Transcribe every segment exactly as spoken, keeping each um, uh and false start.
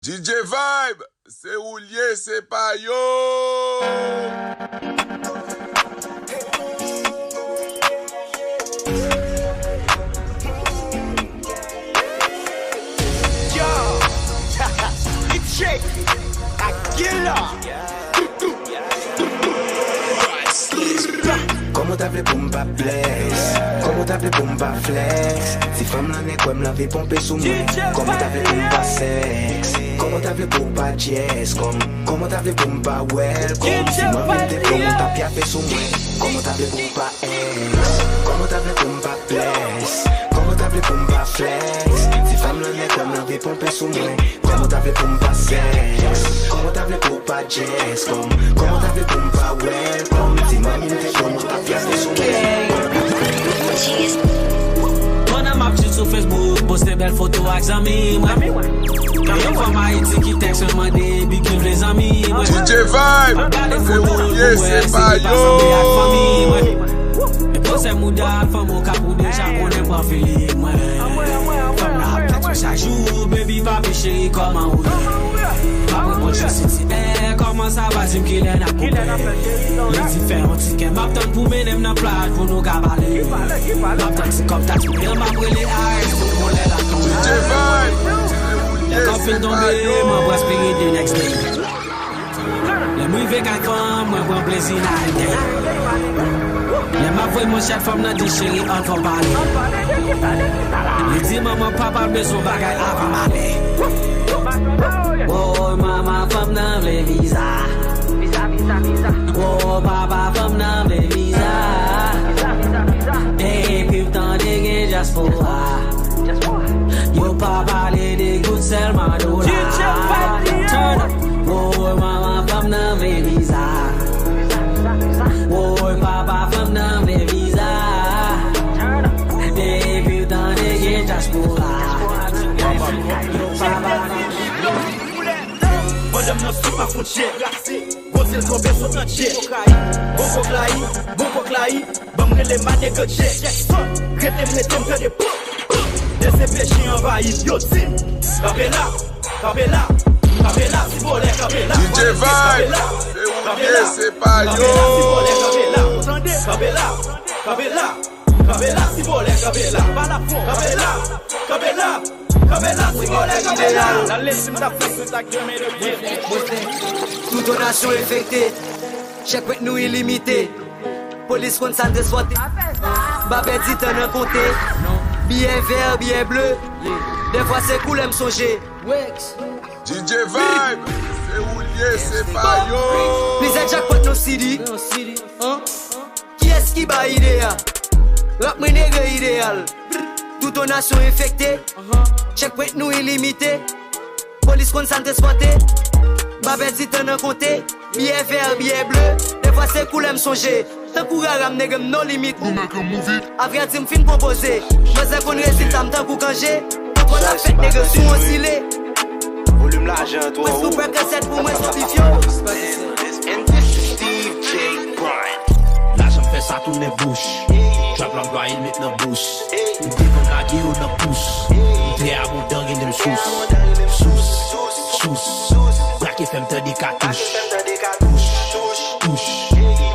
D J Vibe, se ou l ye, se pa yo! Yo! It's Jake! Aguila! Kòman w ta vle pou m pa bless? Kòman w ta vle pou m pa flex? Ti fanm lan nèk wè m l anvi ponpe sou mwen. Kòman w ta vle pou m pa sex? Kòman w ta vle pou w pa jazz? Kòm, kòman w ta vle pou m pa welcome? Si manmi m te pran w, w t ap pyafe sou mwen. Kòman w ta vle pou m pa ex? Kòman w ta vle pou m pa bless? Kòman w ta vle pou m pa flex? Ti fanm lan nèk wè m l anvi ponpe sou mwen. Kòman w ta vle pou m pa sex? Kòman w ta vle pou w pa jazz? Kòm, kòman w ta vle pou m pa welcome? Ti manmi m te pran m, w t ap pyafe sou mwen. Pandan m ap chill sou Facebook, poste bèl foto ak zanmi mwen. Gen yon fanm Ayiti ki tèks mwen mande big ki vle zanmi mwen. D J Vibe, se ou l ye, se pa yo. E pwosè mouda ak fanm Okap ou deja konnen m pran fili mwen. Fanm nan ap tèks mwen chak jou, baby papi cheri kòman ou ye? M ap reponn jou siti, eh, kòman sa va, di m kilè n ap koupe? Li di fè yon ti kè, m ap tann pou mennen m nan plat pou nou ka pale. M ap tann ti kòb tax mwen, m ap rele A S pou mwen lè l ap tonbe. Lè kòb fin tonbe, m anbrase spirit the next day. Lè m rive kay fanm, mwen pran plezi nan entè. Lè m ap voye manchèt, fanm nan di cheri, ann fè w pale. Li di manman, papa l bezwen bagay avan m ale. Woy, manman, fanm nan vle viza. Woy, papa, fanm nan vle viza. Depi m tande gen dyaspora. Yo pa pale de goud, sèlman dola. Turn up. Woy, manman, fanm nan vle viza. Woy, papa, fanm nan vle viza. Depi w tande gen dyaspora. Yo pa pale. Pandan m nan sou pa fwontyè. Kote l tonbe sot nan djè. Bon kòk layi, bon kòk layi, ban m rele ma nèg Jackson. Rete m, rete m, tande pop, pop. D C P J anvayi m, yo di m. Kanpe la, kanpe la, kanpe la, ti vòlè, kanpe la. D J Vibe, se ou l ye, se pa yo. Kanpe la, ti vòlè, kanpe la. Tande, kanpe la, kanpe la. Kanpe la, ti vòlè, kanpe la. Kanpe la, kanpe la, kanpe la, ti vòlè, kanpe la. Nan lesil m t ap fè sou tak yo, men de pye. Tout yon nasyon enfekte, tchèkwèt nou ilimite. Polis konn sa n transpòte. M pa pèdi tan nan konte. Biyè vè, biyè ble. Dèfwa se koulè m sonje. D J Vibe, se ou l ye, se pa yo. Plizyè jackpot nan city. Kiyès ki bay ide a? Rap mwen nègre ideyal. Tout yon nasyon enfekte. Tchèkwèt nou ilimite. Polis konn sa n transpòte. M pa pèdi tan nan konte. Biyè vè, biyè ble. Dèfwa se koulè m sonje. Tankou rara m nègre m no limit. Avèti m fin konpoze. Manzè konn rezilta m tankou kanje. Poko n ap fèt nègre sou yon zile. Volim lajan twò wo. Mwen sou pèk resèt pou mwen sou bif yo. And this is D J Brian. Lajan m fè sa tounen bouch. Trap la m plwaye l met nan bous. M te konn lage yo nan pous. M trè abondan, gen de m sous. Sous, sous. Brake fè m tande katouch. Touch, touch.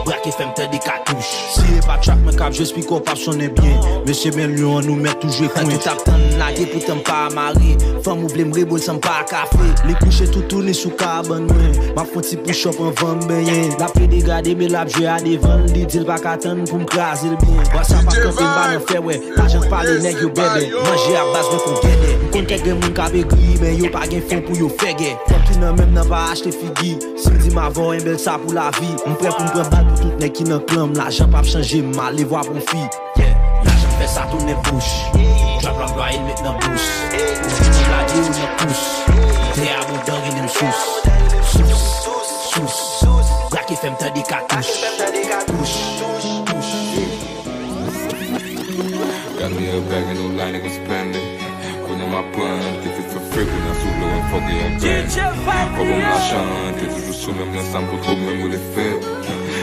Brake fè m tande katouch. Si e pa trap mwen k ap jwe, spikè w p ap sonnen byen. Mesye, men lyon an nou mèt tou jwe kwen. Tout ap tann lage poutan m pa mare. Fanm ou vle m rebol san m pa kafe. Li kouche toutouni sou kabann mwen. M ap fè yon ti push up anvan m benyen. L ap plede gade men l ap jwe a devan l. Li di l pa ka tann pou m kraze l byen. Bò sa pa kanpe m pa nan fè wè. Lajan k pale nèg yo bèbè. Manje a baz mwen kon gèdè. M konn kèk grenn moun k ap egri men yo pa gen fon pou yo fè gè. Fòk ki nan men m nan pa achte figi. Si m di m avè w enben l sa pou lavi. M prè pou m pran bal pou tout nèg ki nan klan m. Lajan p ap chanje m, m ale vwa pwofi. Yeah, lajan fè sa tounen bouch. Trap la m plwaye l met nan bous. Ou di m lage yo nan pous. Trè abondan, gen de m sous. Sous, sous. Brake fè m tande katouch. Touch, touch. Got me a bag and no line, nigga spend it. Kounye a m ap pran, te fè fè fè, kounye a sou lo, an fòk e an grenn. Kòb m lajan, te toujou sou men m, nan sa m potko, men m rele fè.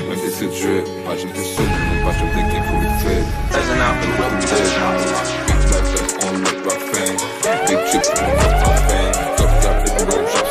Menm si se trè, pa janm te sou men, men pa janm te gen pou li fè. Big trip, on the parfum. Top top, te konn wè m chak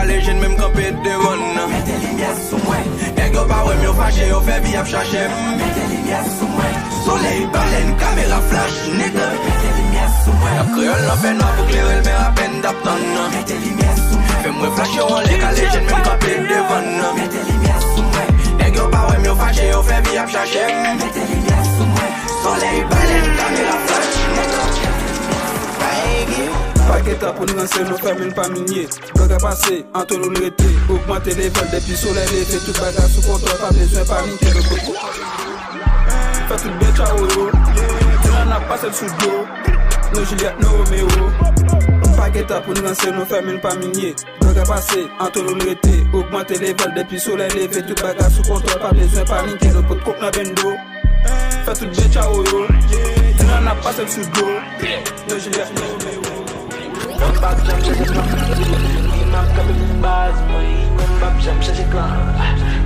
Lejann menm kanpe devan nan. Mete limyè sou mwen. Nèg yo pa wè m, yo fache, yo fè vi ap chache m. Mete limyè sou mwen. Solèy, balèn, kamera, flash, nèg. Mete limyè sou mwen. N ap kreyòl nan fènwa pou klere l, men apèn t ap tann nan. Mete limyè sou mwen. Fè m wè flash yo anlè, ka lejann menm kanpe devan nan. Mete limyè sou mwen. Nèg yo pa wè m, yo fache, yo fè vi ap chache m. Mete limyè sou mwen. Solèy, balèn, kamera, flash, nèg. Pa gen tan pou n ranse, nou fèmen l pa milye. Gang ap pase, antre nou n rete. Ogmante level depi solèy leve. Tout bagay sou kontwòl, pa bezwen panike. Nou pot fè tout bèt chawo yo. Tèlman n ap pase l sou dlo. Nou Juliet, nou Romeo. Pa gen tan pou n ranse, nou fèmen l pa milye. Gang ap pase, antre nou n rete. Ogmante level depi solèy leve. Tout bagay sou kontwòl, pa bezwen panike. Nou pot kòk nan bendo. Fè tout bèt chawo yo. Tèlman n ap pase l sou dlo. Nou Juliet, nou Romeo. Mwen p ap janm chanje plan. Wi, m ap kanpe pou baz mwen. Wi, non, m p ap janm chanje plan.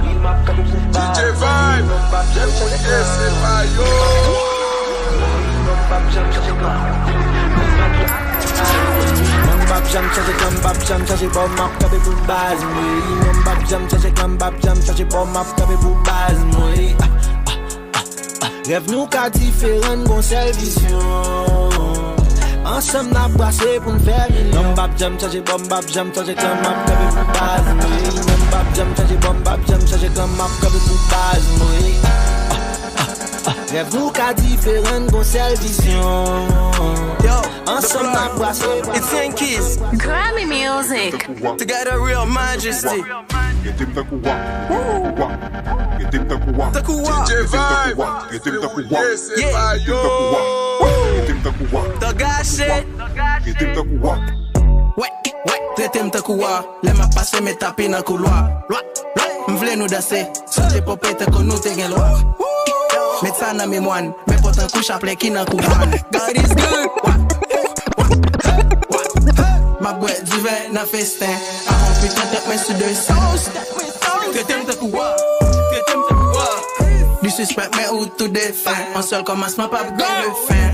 Wi, m ap kanpe pou baz mwen. Wi, non, m p ap janm chanje plan. Wi, non, m p ap janm chanje plan. Wi, m ap janm chanje plan, m p ap janm chanje bò, m ap kanpe pou baz mwen. Wi, non, m p ap janm chanje plan, m p ap janm chanje bò, m ap kanpe pou baz mwen. Wi, ah, ah. Rèv nou ka diferan, n gon sèl vizyon. Ansanm n ap brase pou n fè milyon. Non, m p ap janm chanje bò, m p ap janm chanje kan, m ap kanpe pou baz mwen. Non, m p ap janm chanje bò, m p ap janm chanje kan, m ap kanpe pou baz mwen. Rèv nou ka diferan, n gon sèl vizyon. Yo, ansanm n ap brase pou n fè milyon. It's Yankees. Grammy Music. To get a real majesty. Rete m tankou wa, tankou wa. Rete m tankou wa. Tankou wa. Rete m tankou wa. Rete m tankou wa. Yeah. Rete m tankou wa. Rete m tankou wa. Trete m tankou wa. Lè m ap pase, met tapi nan koulwa. M vle nou danse. Sonje pòpè tankou nou te gen lwa. Met sa nan memwa n. Men pòtan kou chaplè ki nan koulwa n. God is good. M ap bwè diven nan festen. Avan pita tèt mwen sou desen. Trete m tankou wa. Trete m tankou wa. Li sispèk men ou tou defen. Yon sèl kòmansman p ap gen fen.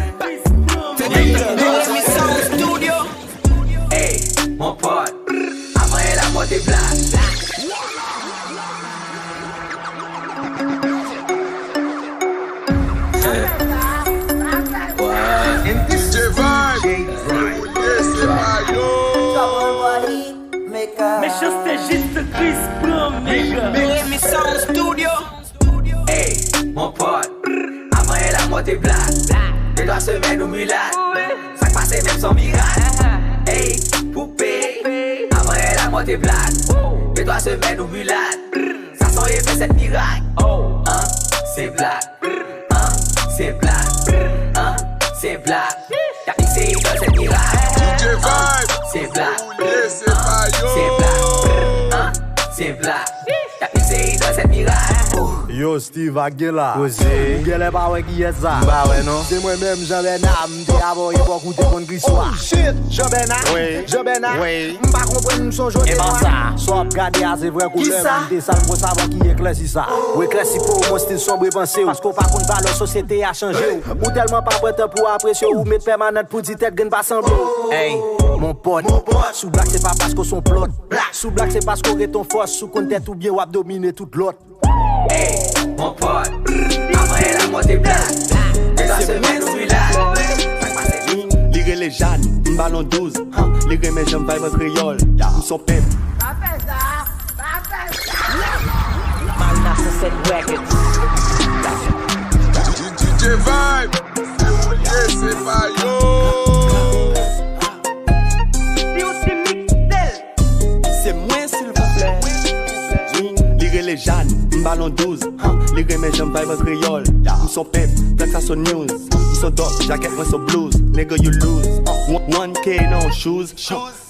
Trete m tankou wa. Hey, mon pote. Avan yè la mò te plat. Mechanste Jezi Kris pran mega. Remy Sound Studio. Ey, mon pote, avan yè la mò te plat. De twa semèn ou milat. Sa k pase menm s on mirak. Ey, poupe, avan yè la mò te plat. De twa semèn ou milat. Sa s on efè sèt mirak. An, se blag. An, se blag. An, se blag. Y ap mikse idòl sèt mirak. An, se blag. An, se blag. An, se blag. Y ap mikse idòl sèt mirak. Yo, Steve, ak gen la. Koze. Ou genlè pa wè kiyès sa. M pa wè, non. Se mwen menm, Jean Bernard, m te avè w epòk ou te konn Kriswa. Shit! Jean Bernard? Wi. Jean Bernard? Wi. M pa konprann, m sonje w te nwa. Sa w ap gade a, se vrè koulè m. Kisa? M te sal, m konsa avè w ki eklèsi sa. Ou eklèsi po w, mon stil sonbre panse w. Paske w pa konn valè sosyete a chanje w. Ou tèlman pa pran tan pou w apresye w, ou met pèmanant pou di tèt grenn pa sanble w. Ey, mon pote. Mon pote. Si w blak, se pa paske w s on plòt. Blak. Si w blak, se paske w ret on fòs. Si w konn tèt ou byen, w ap domine tout lòt. Ey, mon pote, avan yè la mò te plat. De twa semèn ou milat. Li rele Jani, m balon douz. Li renmen jan m vibe an kreyòl. M s on pèp. Pa fè sa, pa fè sa. Malna sèt Records. D J Vibe, se ou l ye, se pa yo. Si w ti miksel. Se mwen, silvouplè. Li rele Jani, m balon douz. Li renmen jan m vibe an kreyòl. M s on pèp, plak sa s on news. M s on dòk, jakèt mwen s on blues. Nigga, you lose. One, one K nan yon shoes.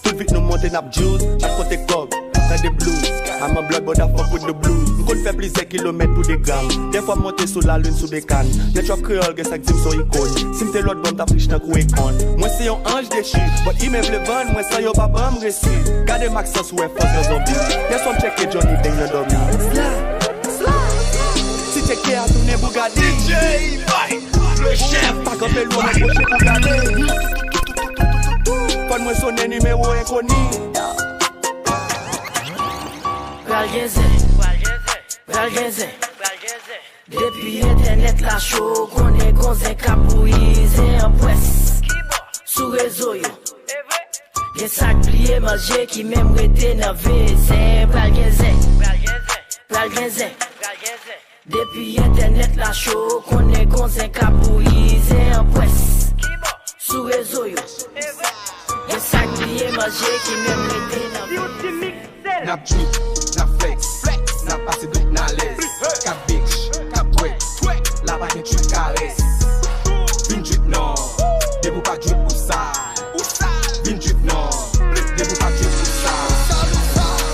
Tout vit nou monte, n ap juice. N ap konte kòb, tande blues. I'm a blood, but I fuck with the blues. M konn fè plizyè kilomèt pou de gram. Dèfwa m monte sou lalin sou de kàn. Nèt trap kreyòl gen sa k di m s on ikòn. Si m te lòt bò, m t ap rich tankou Akon. Mwen se yon anj dechi, but imen vle vann mwen san yo pa ban m resi. Gade Maxence, ou wè fòs nan zonbi. Yèswa m tcheke Johnny Deng nan dòmi. Sla, sla. Si tcheke a tounen Bugatti. D J Mike, le chef. Pa kanpe lwen, mwen pwoche pou gade. Fòn mwen sonnen nimewo enkoni. Pral gen zen, pral gen zen. Depi entènèt la cho, konnen gon zen k ap bouyi zen an pwès. Sou rezo yo, gen sa k bliye manje ki menm rete nan ven. Zen, pral gen zen, pral gen zen. Depi entènèt la cho, konnen gon zen k ap bouyi zen an pwès. Sou rezo yo, gen sa k bliye manje ki menm rete nan ven. N ap drip, n ap flex, n ap pase drip n alèz. K ap bitch, k ap twerk, la pa gen trip karès. Vin drip non, depi w pa drip ou sal. Vin drip non, depi w pa drip ou sal.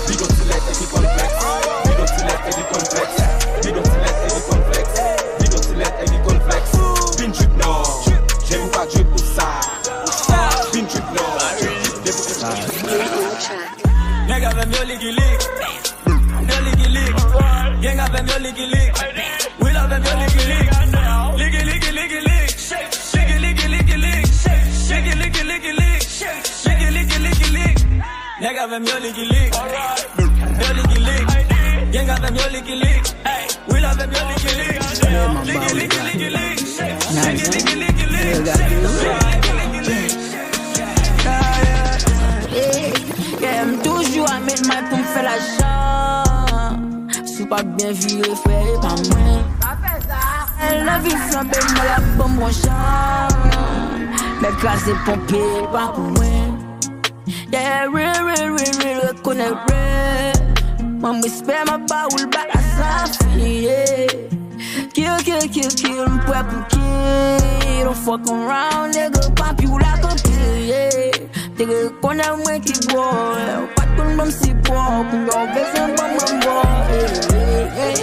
Bidon ti lèt epi kòn flex, bidon ti lèt epi kòn flex, bidon ti lèt epi kòn flex, bidon ti lèt epi kòn flex. Vin drip non, depi w pa drip ou sal. Vin drip non, depi w pa drip ou sal. Nèg avè m yo ligilik. Yo ligilik. Gang avè m yo ligilik. Will avè m yo ligilik. Ligi, ligi, ligilik. Ligi, ligi, ligilik. Ligi, ligi, ligilik. Ligi, ligi, ligilik. Nèg avè m yo ligilik. Yo ligilik. Gang avè m yo ligilik. Will avè m yo ligilik. Ligi, ligi, ligilik. Ligi, ligi, ligilik. Ligi, ligi, ligilik. Yeah, yeah, m toujou a met may pou m fè lajan. Si w pa byen vire, frè, e pa mwen. Lè vi flanbe, mwen la ban m yon jan. Mèt kraze ponpe, e pa pou mwen. Yeah, real, real, real, real, rekonèt real. Mwen, respè, m ap ba ou l bak a sa fini, yeah. Kill, kill, kill, kill, m prè pou kill. Don't fuck around, nigga, papi w la kanpe, yeah. Te rekonèt mwen ki bò, yeah. Ou pa t konn ban m sipò, kounye a w bezwen ban m bò, yeah, yeah, yeah.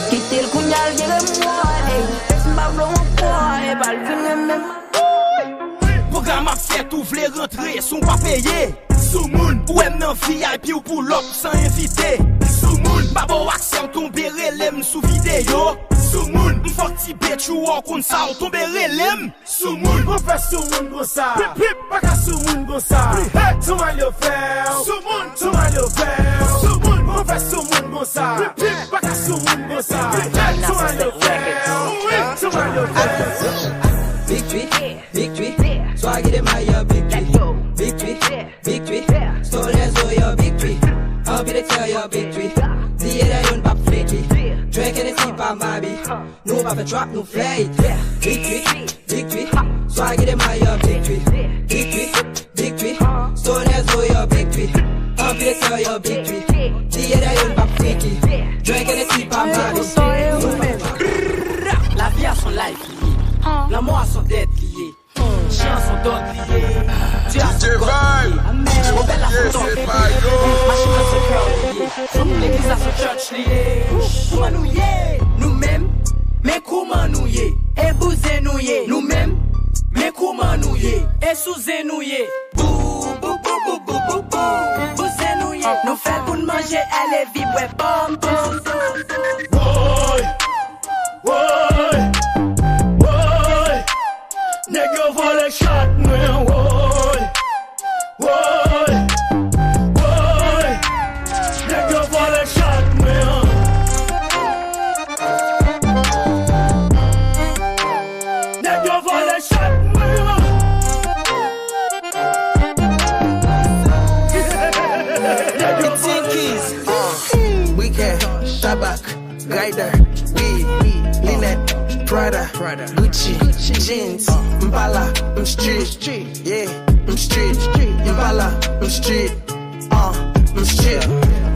Kite l kounye a l gen remò, yeah. Pèsonn pa vle w ankò, yeah. E pa l vin renmen m. Pwogram ap fèt, ou vle rantre, si w pa peye. Soumoun, ou wè m nan V I P, ou pull up san envite. Soumoun, m pa ba w aksè, m tonbe rele m sou videyo. Soumoun, m fuck ti bitch, ou wè w konn sa, ou tonbe rele m. Soumoun, mwen fè soumoun konsa. Pip, pip, pa ka soumoun konsa. Hey, soumoun yo fè w. Soumoun, soumoun yo fè w. Soumoun, mwen fè soumoun konsa. Pip, pip, pa ka soumoun konsa. Hey, soumoun yo fè w. Soumoun yo fè w. Victory, victory. Swagede mayor victory. Victory, victory. Stones yo victory. Anpil etè yo victory. Tiye de youn p ap flinky. Drink Hennessy pa mabi. Nou pa fè trap, nou fè it. Victory, victory. Swagede mayor victory. Victory, victory. Stones yo victory. Anpil etè yo victory. Tiye de youn p ap flinky. Drink Hennessy pa mabi. Lavi a son life li ye. Lanmò a son death li ye. Jan son dòg li ye. Dye a son gòd li ye. Amèn. Bèl la son tòp li ye. Machin nan son kè li ye. Fanm legliz la son church li ye. Kouman nou ye? Nou menm? Men kouman nou ye? E bouzen nou ye? Nou menm? Men kouman nou ye? E sou zen nou ye? Bou, bou, bou, bou, bou, bou, bou. Bouzen nou ye? Nou fè l pou n manje, ale vi bwè pòm, pòm. Woy! Woy! Woy! Nèg yo vòlè chat mwen, woy! Woy! Woy! Nèg yo vòlè chat mwen! Nèg yo vòlè chat mwen! Nèg yo vòlè chat mwen! Briquet, tabak, Grater, weed, linèt, Prada, Gucci, jeans, m pa la, m street, yeah, m street, m pa la, m street, uh, m street,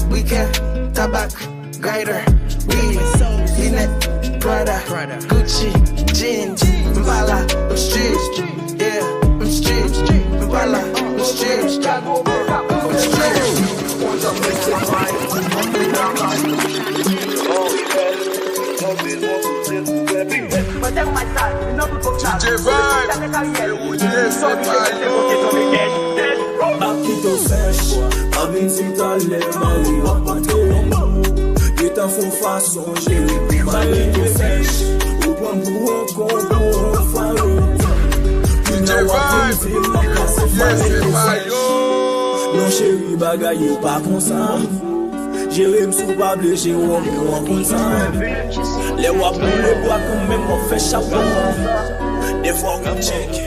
briquet, tabak, Grater, weed, linèt, Prada, Gucci, jeans, m pa la, m street, yeah, m street, m pa la, m street, m street. D J Vine, e ou ye, se pa yo. M ap kite w sèch, pa vin di talè, mari w ap mande. Gentan fè w fason, jere pou mari w sèch. Ou pran m pou yon kon, pou yon fare. Kounye a w ap vin di m ap kase fare, se pa yo. Non cheri, bagay yo pa konsa. Jere m si w pa vle jere w, men w konn sa menm. Lè w ap boule bwa kanmenm, w ap fè chapon. Defwa w ka tcheke.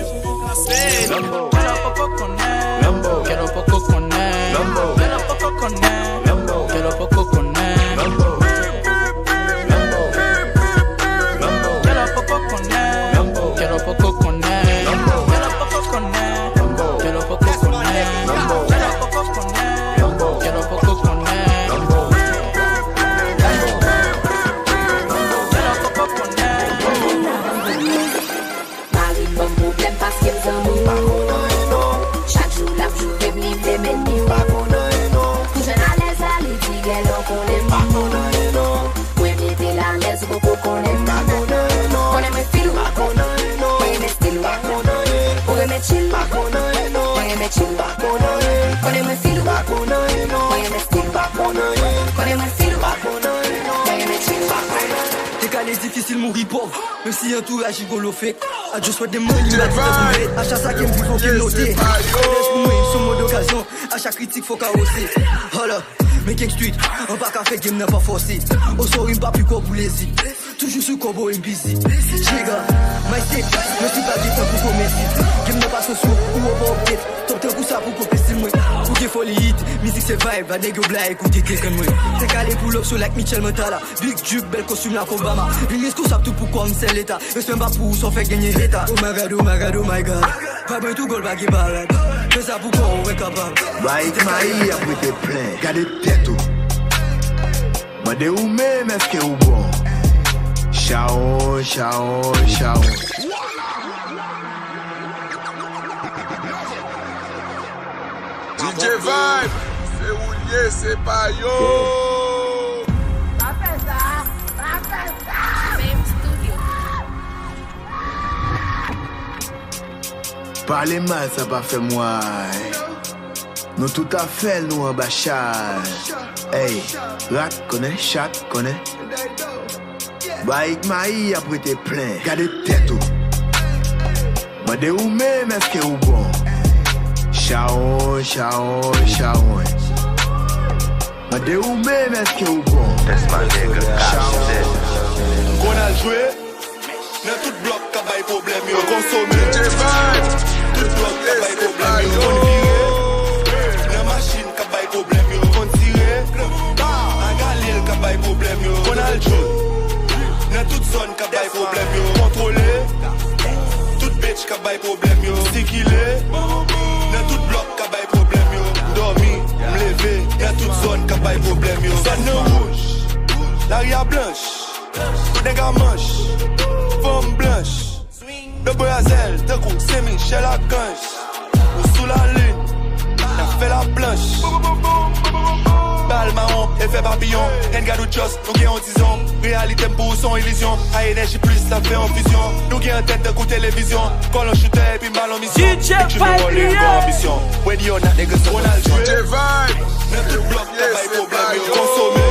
Mari m ban m pwoblèm paske m zanmi. M pa konn anyen non. Chak jou l ap joure m, li vle men ni. M pa konn anyen non. Pou jwenn alèz la, li di gèlè w konnen m. M pa konn anyen non. Mwen mete l alèz, ou poko konnen m. M pa konn anyen non. Konnen mwen feel ou. M pa konn anyen non. Mwen renmen stil ou. M pa konn anyen. Ou renmen chill. M pa konn anyen non. Mwen renmen chill. M pa konn anyen. Konnen mwen feel ou. M pa konn anyen non. Mwen renmen stil ou. M pa konn anyen. Konnen mwen feel ou. M pa konn anyen non. Mwen renmen chill. M pa konn anyen. Te ka le difisil mouri pòv. Menm si antouraj rigolo fake. I just want the money, m pa di tankou bèt. Acha sa ke m viv an kem note. Lès pou mwen, sou mòd okazyon. Acha kritik fò ka wose. Hold up, men King Street, an pa ka fè game nan pa fòse. O sori m pa pi kò pou lezi. Toujou sou kòbo M B Z. Jega, my state, mwen si pa gen tan pou komèsi. Game nan pa sosyo, ou wè pa update. Top tankou sa pou konpe stil mwen. Ou gen foli hit, mizik se vibe, a nèg yo blayi koute kenkenn mwen. Te kale pull up so like Michel Montana. Big drip, bèl kostim la Obama. Vin reskonsab tout pou kò m sèl leta. Respè m pa pou ou, sa w fè genyen heta. Oh my God, oh my God, oh my God. Pa bwen tou gòl, pa gen parad. Fè sa pou kò w, ou enkapab. Ba Itmayi ap rete plen. Gade tèt ou. Mande ou menm èske ou bon. Chawon, chawon, chawon. D J Vibe, se ou l ye, se pa yo. Pa fè sa, pa fè sa. Fame Studio. Pale mal sa pa fè m way. Nou tout ap fè l, nou anba chay. Ey, rat konnen, chat konnen. Ba Itmayi ap rete plen. Gade tèt ou. Mande ou menm èske ou bon. Chawon, chawon, chawon. Mande ou menm èske ou bon. Chawon. Konn al jwe nan tout blòk k ap bay pwoblèm yo. Konsome tout blòk k ap bay pwoblèm yo. Konn vire nan machin k ap bay pwoblèm yo. Konn tire a Galil k ap bay pwoblèm yo. Konn al jwe nan tout zòn k ap bay pwoblèm yo. Kontwole tout bitch k ap bay pwoblèm yo. Sikile nan tout blòk k ap bay pwoblèm yo. M dòmi, m leve nan tout zòn k ap bay pwoblèm yo. Zòn nan wouj, lari a blanch. Tout nèg a manch, fanm blanch. Dòbwè a zèl, tankou Sen Michèl ak Ganj. Ou sou lalin, n ap fè laplanch. Bal mawon, efè papiyon. Gad ou just, nou gen yon dizon. Reyalite m pou ou se yon ilizyon. Ay enèji plis, n ap fè yon fizyon. Nou gen antèn tankou televizyon. Kòlon choutè epi m ba l yon misyon. Big Jimmy Wally, gon anbisyon. Ready or not, niggas, on a jwe. Nan tout blòk, k ap bay pwoblèm yo. Konsome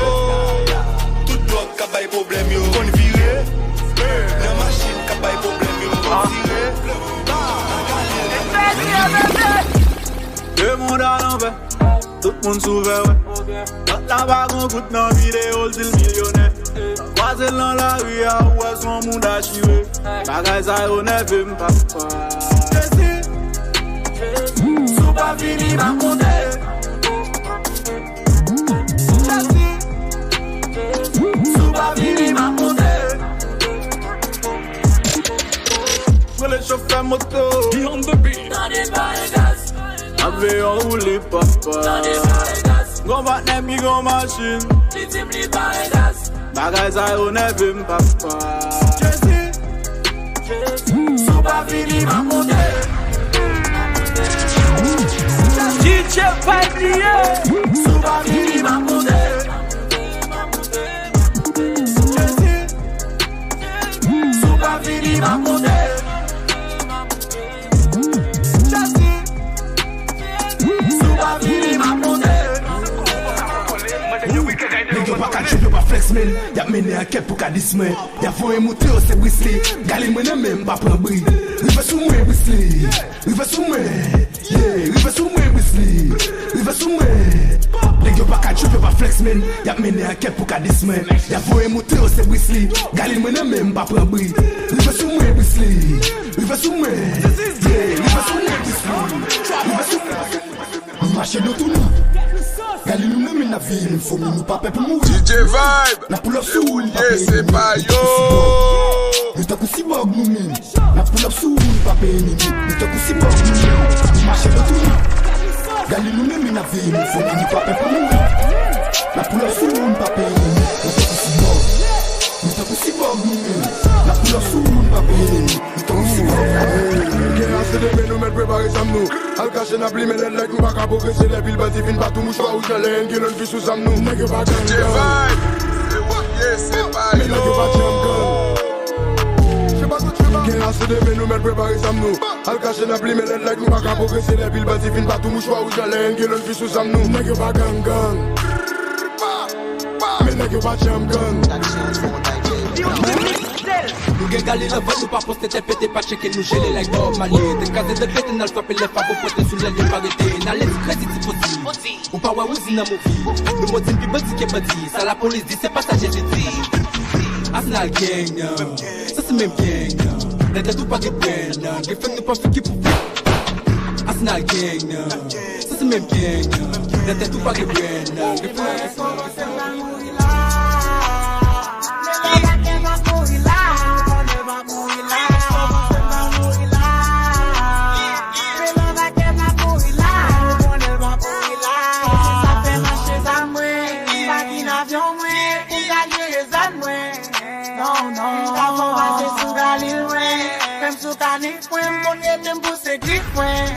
tout blòk k ap bay pwoblèm yo. Konn vire nan machin k ap bay pwoblèm yo. Konn tire a Galil. Lemonn a lanvè, tout moun sou vè, wè. Lòt la pa gon goud nan videyo l di l milyonè. Kwaze l nan lari a, ou wè se yon moun achive. Bagay sa yo nève m, papa. Jezi, si w pa vini, m ap monte. Jezi, si w pa vini, m ap monte. Rele chofè moto. Beyond the beat. Tande pale gaz. Ap veye w woule, papa. Tande pale gaz. Gon patnè m ki gon machin. Li di m li pale gaz. Bagay sa yo nève m, papa. Jezi, si w pa vini, m ap monte. D J Vibe li ye. Si w pa vini, m ap monte. Jezi, si w pa vini, m ap monte. Jezi, si w pa vini, m ap monte. Nèg yo pa ka trip, yo pa flex, men y ap mennen ankèt pou ka dis mwen. Y ap voye moute yo, se Brisly. Galil mwen nan men, m pa pran bri. Rive sou mwen, Brisly. Rive sou mwen. Yeah, rive sou mwen, Brisly. Rive sou mwen. Nèg yo pa ka Choup yo pa flex, men y ap mennen ankèt pou ka dis mwen. Y ap voye montre yo se Brisly. Galil mwen nan men m pa pran bri. Rive sou mwen, Brisly. Rive sou mwen. Yeah, rive sou mwen, Brisly. Rive sou mwen. Nou mache nou tounen. Galil nou nan men n ap veye menm fomi, nou pa pè pou mouri. D J Vibe. N ap pull up sou ou, nou pa peye. Ye, se pa yo. Nou tankou sibòg nou menm. N ap pull up sou ou, nou pa peye mimi. Nou tankou sibòg nou menm. Nou mache nou tounen. Galil nou nan men n ap veye menm fomi, nou pa pè pou mouri. N ap pull up sou ou, nou pa peye mimi. Nou tankou sibòg. Nou tankou sibòg nou menm. N ap pull up sou ou, nou pa peye mimi. Nou tankou sibòg. Gen ase de men nou mèt prepare zam nou. Al kache n ap limen lèd like nou pa ka pwogrese lè pil bandi vin pa tou mouchwa wouj anlè en gilon fi sou zam nou. Nèg yo pa gang gang. Men nèg yo pa janm gang. Gen ase de men nou mèt prepare zam nou. Al kache n ap limen lèd like nou pa ka pwogrese lè pil bandi vin pa tou mouchwa wouj anlè en gilon fi sou zam nou. Nèg yo pa gang gang. Men nèg yo pa janm gang. Nou gen Galil anvan nou pa poste tèt pete pa tcheke nou jele like Bob Marley. Te kraze de pete n al frape lè favo pote sou lèl yo pa rete. N ale ti kredi ti poti. Ou pa wè Uzi nan movie. Nou modi n pi bandi ke bandi. Sa lapolis di se pa sa Jezi di. Arsenal gang nan. Sa se menm gang nan. Nan tèt ou pa gen bren nan. Gen fèm nou pa figi pou Arsenal gang nan. Sa se menm gang nan. Nan tèt ou pa gen bren nan. Gen fèm Sa fè mache zam mwen, pa ki n avyon mwen, pou m ka jere zòn mwen. Non, non. M ka fè w pase sou Galil mwen, menm sou kanif mwen, m konn rete m pouse grif mwen.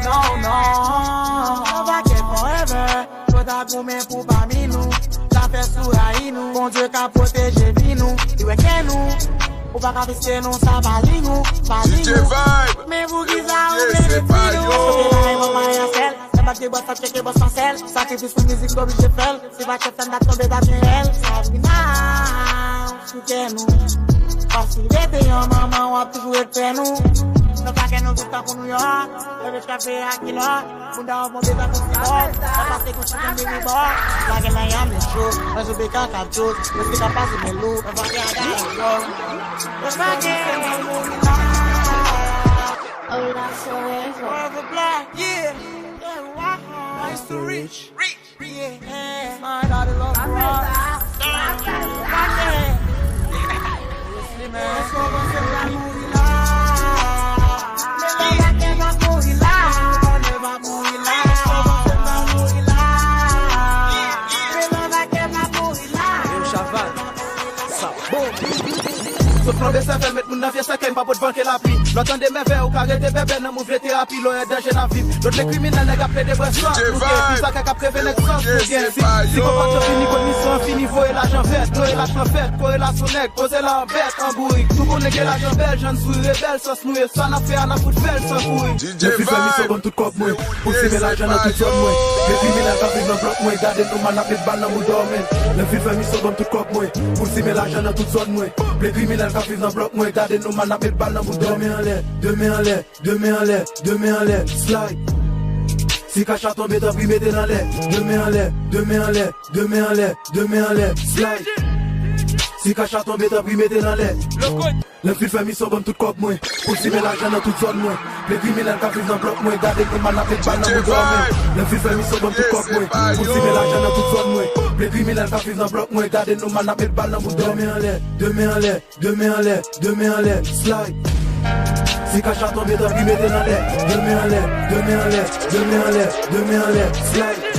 Non, non. Anba kè forever, yo ta goumen pou pami nou. Zafè sou rayi nou, Bondye ka pwoteje vi nou, li wè kè nou. Ou pa ka fiske nou, sa pa li nou, pa li nou. Men poukisa ou vle detwi nou? Sote la e manman an sèl. Sa pa te bòs ap tcheke bòs an sèl. Sakrifis pou mizik oblije fè l. Si pa tchèf sa n t ap tonbe t ap gen hèl. Sabrina, sou kè nou. Paske rete yon manman w ap toujou ret prè nou. Nou pa kè nou tout tan pou nou yo. Bebe tchèf veye ak kilò. Bounda w bonbe tankou sibò. Sa pase kou chante miri bò. Lage nan yanm li cho. Mwen sou bekan k ap cho. Mwen se ka pase men lou. Mwen pa gen aga yon bò. Mwen pa gen yon moun la. Forever black, yeah. Nice to reach. Yo, Chaval, sa bon. Sot flanbe sèvèl, met moun nan vye sèkèy, m pa pot van ke lapli. Lè w tande mèvè, ou ka rete bèbè nan move terapi. Lò yon danje n ap viv. Lòt le kriminèl, nèg ap plede bwè swaf. Nou gen plis sa kè k ap kreve nèg sans. Nou gen si sikopat yo fini, kondisyon an fini, voye lajan vèt, voye lajan vèt, korelasyon nèg, poze la an bèt, an bourik. Tou konnen gen lajan bèl, jan n souri rebèl, sans nou ye, sa n ap fè a n ap fout fè l san kouri. Yo fin fè misyon ban m tout kòb mwen. Pou simen lajan nan tout zòn mwen. Men kriminèl k ap viv nan blòk mwen. Gade nou mal n ap met bal nan bouda w men. Lè m fin fè misyon ban m tout kòb mwen. Pou simen lajan nan tout zòn mwen. Men kriminèl k ap viv nan blòk mwen. Gade nou mal n ap met bal nan bouda w men. De men anlè, de men anlè, de men anlè, de men anlè, slide. Si kach la tonbe tanpri mete l anlè. De men anlè, de men anlè, de men anlè, de men anlè, slide. Si kach la tonbe tanpri mete l anlè. Lè m fin fè misyon ban m tout kòb mwen. Pou simen lajan nan tout zòn mwen. Men kriminèl k ap viv nan blòk mwen. Gade kòman n ap met bal nan bouda w men. Lè m fin fè misyon ban m tout kòb mwen. Pou simen lajan nan tout zòn mwen. Men kriminèl k ap viv nan blòk mwen. Gade kòman n ap met bal nan bouda w men. De men anlè, de men anlè, de men anlè, de men anlè, slide. Si kach la tonbe tanpri mete l anlè. De men anlè, de men anlè, de men anlè, de men anlè, slide.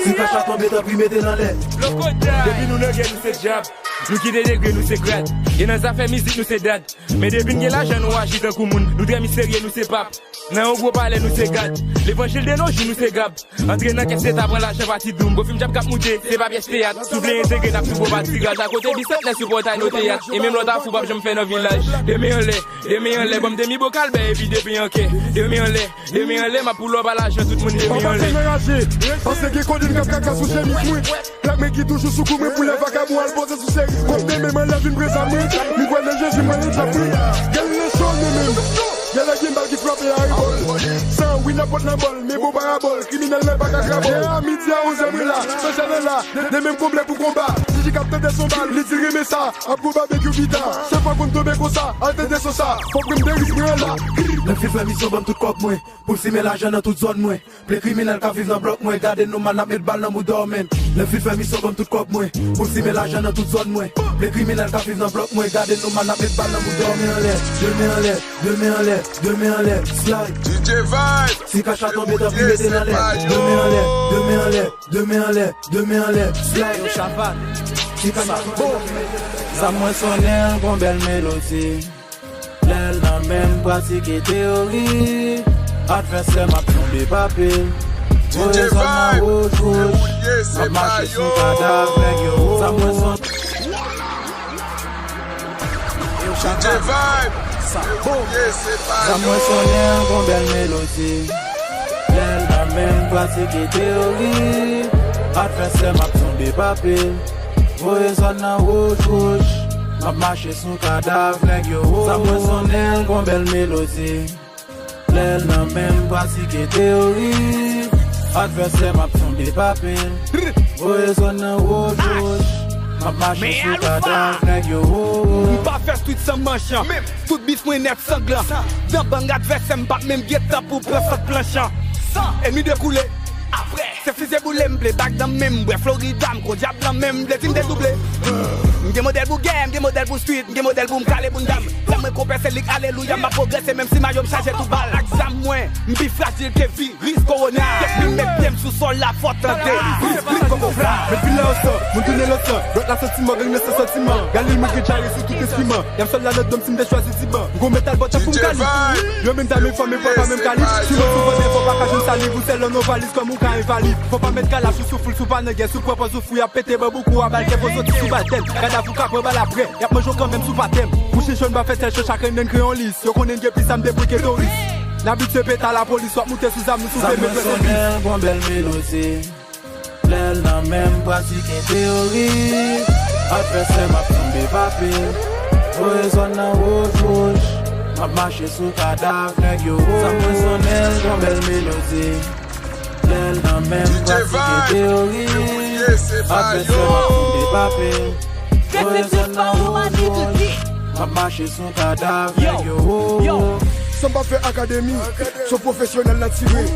Si kach la tonbe tanpri mete l anlè. Depi nou nan gè nou se dyab. Nou kite degre nou se grad. E nan zafè mizik nou se dad. Men depi n gen lajan nou aji tankou moun. Nou trè misterye nou se pap. Nan yon gwo palè nou se gad. Levanjil de no jou nou se gab. Antre nan kès leta pran lajan pa ti doum. Bofim djab k ap moute se pa pyès teyat. Si w vle entegre n ap tou bon pa tiraj. Akote bisantnè sou pòtay nou teyat. E menm lè w ta fou p ap janm fè nan vilaj. De men anlè, de men anlè. Ban m demi bokal bè epi de pen an kè. De men anlè. De men anlè, m ap pull up a lajan tout moun de men anlè. Papa fè nan raje, panse gen kodenn k ap kaka sou chemiz mwen. Black men ki toujou sou kou mwen pou lè vakabon al poze sou seri. Kòm de men m anlè vin preza mwen. M kwè nan Jezi, m kwè nan djab mwen. Gèl nan cho, men menm. Yè lè gen bal ki frape a rebòl. San wi nan pòt nan bòl, men bon parabòl. Kriminèl nan pa ka trabòl. Yè a midi a onzè mwen la, san chanèl la. Ne menm konble pou konba. Jiji k ap tande son bal, li di renmen sa. Ap gwo babekyou pita. Chèf pa konn tonbe konsa, al tande son sa. Fòk mwen m deris mwen la. Nan fil fè misyon ban m tout kòb mwen. Pou l simen lajan nan tout zòn mwen. Plen kriminèl k ap viv nan blòk mwen, gade nou mal n ap met bal nan mouda w menn. Lè fil fè misyon ban m tout kòb mwen, pou m simen lajan nan tout zòn mwen. Plen kriminèl k ap viv nan blòk mwen, gade nou mal n ap met bal nan mouda w. De men anlè, de men anlè, de men anlè, de men anlè, slide. D J Vibes. Si kach la tonbe, tanpri mete l anlè. De men anlè, de men anlè, de men anlè, de men anlè, slide. Yo, Chaval. Si kach la tonbe, tanpri mete l anlè. Zam mwen sonnen, l gon bèl melodi. Lè l nan men m pratike teyori. Advèsè m ap tonbe pa pil. Voye zòn nan wouj wouj. M ap mache sou kadav nèg yo. Zam mwen son. Yo, Chaval. Sa bon. Zam mwen sonnen, l gon bèl melodi. Lè l nan men m pratike teyori. Advèsè m ap tonbe pa pil. Voye zòn nan wouj wouj. M ap mache sou kadav nèg yo. Zam mwen sonnen, l gon bèl melodi. Lè l nan men m pratike teyori. Advèsè m ap tonbe pa pil. Voye zòn nan wouj wouj. M ap mache sou kadav nèg yo. M pa fè street san manchan. Tout bif mwen nèt sanglan. Dan bang advèsè m p ap menm gen tan pou pran sant planchan. Ènmi dekoule. Apre. Se fize boule m vle bag nan men m, bwè Florida m kon dyab nan men m vle di m dedouble. M gen modèl pou gè, m gen modèl pou street, m gen modèl pou m kale bounda m. Zam mwen konpè se lik alelouya, m ap pwogrese menm si mayo m chaje tou bal. Ak zam mwen, m pi frajil ke viris kowona. Depi m met pye m sou sòl la fò tande. Bris, bris, koko fla. Met vilè ansan, moun tounen lòt san. Blòk la santiman, gang nan san santiman. Galil mwen gen djare sou tout enstriman. Y ap sòl la lòt dòm si m te chwazi diban. M gon metal bòt pou m kalib. Yo menm zam e fò men pwa pa menm kalib. Si mwen sou vòlè fò pa ka jwenn saliv ou sèl nan yon valiz kòm ou ka envalid. Fò pa met kalach ou sou foul sou pa nan gè sou pwòp an sou fou y ap pete ban boukou a bal kè fò soti sou bal tèt. Kadav ou ka pran bal aprè. Y ap manje w kanmenm sou pa tèm. Mouche jòn pa fè sèl cho chak rennen n kre yon lis. Yo konnen n gen plis zam de bri ke toris. N abitye pete a lapolis w ap moute sou zam nou sou vle men pwè se plis. L gon bèl melodi. Lè l nan men m pratike teyori. Advèsè m ap tonbe pa pil. Voye zòn nan wouj wouj. M ap mache sou kadav nèg yo. Zam mwen sonnen, l gon bèl melodi. Lè l nan men m pratike teyori. Advèsè m ap tonbe pa pil. Voye zòn nan wouj wouj. M ap mache sou kadav nèg yo. San pa fè akademi. Son pwofesyonèl nan tire.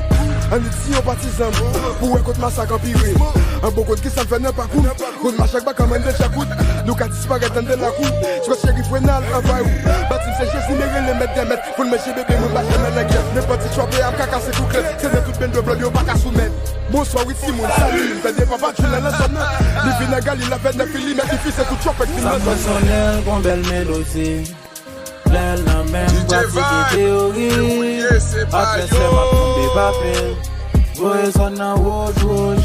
Annik si yon patizan pou wè kot masak anpire. An bon kot kisa m fè nan pakou m. Kot machak baka mande djakout. Nou ka disparèt anndan lakou. Swa Cherif Renal anvay ou. Bati m se Jezi men rele mèt dè mèt. Pou l manje bebe moun pa janm nan lagè. Nenpòt ti chwape ap ka kase kou klèt. Se nan tout bendo blòd yo pa ka soumèt. Bonswa wi timoun, salut. M tande papa Juna nan zòn nan. Li vin a Galil avè nèf milimèt. Li fise tout chwapèk vin nan zòn nan. Zam mwen sonnen, l gon bèl melodi. Lè l nan men m pratike teyori. Advèsè m ap tonbe pa pil. Voye zòn nan wouj wouj.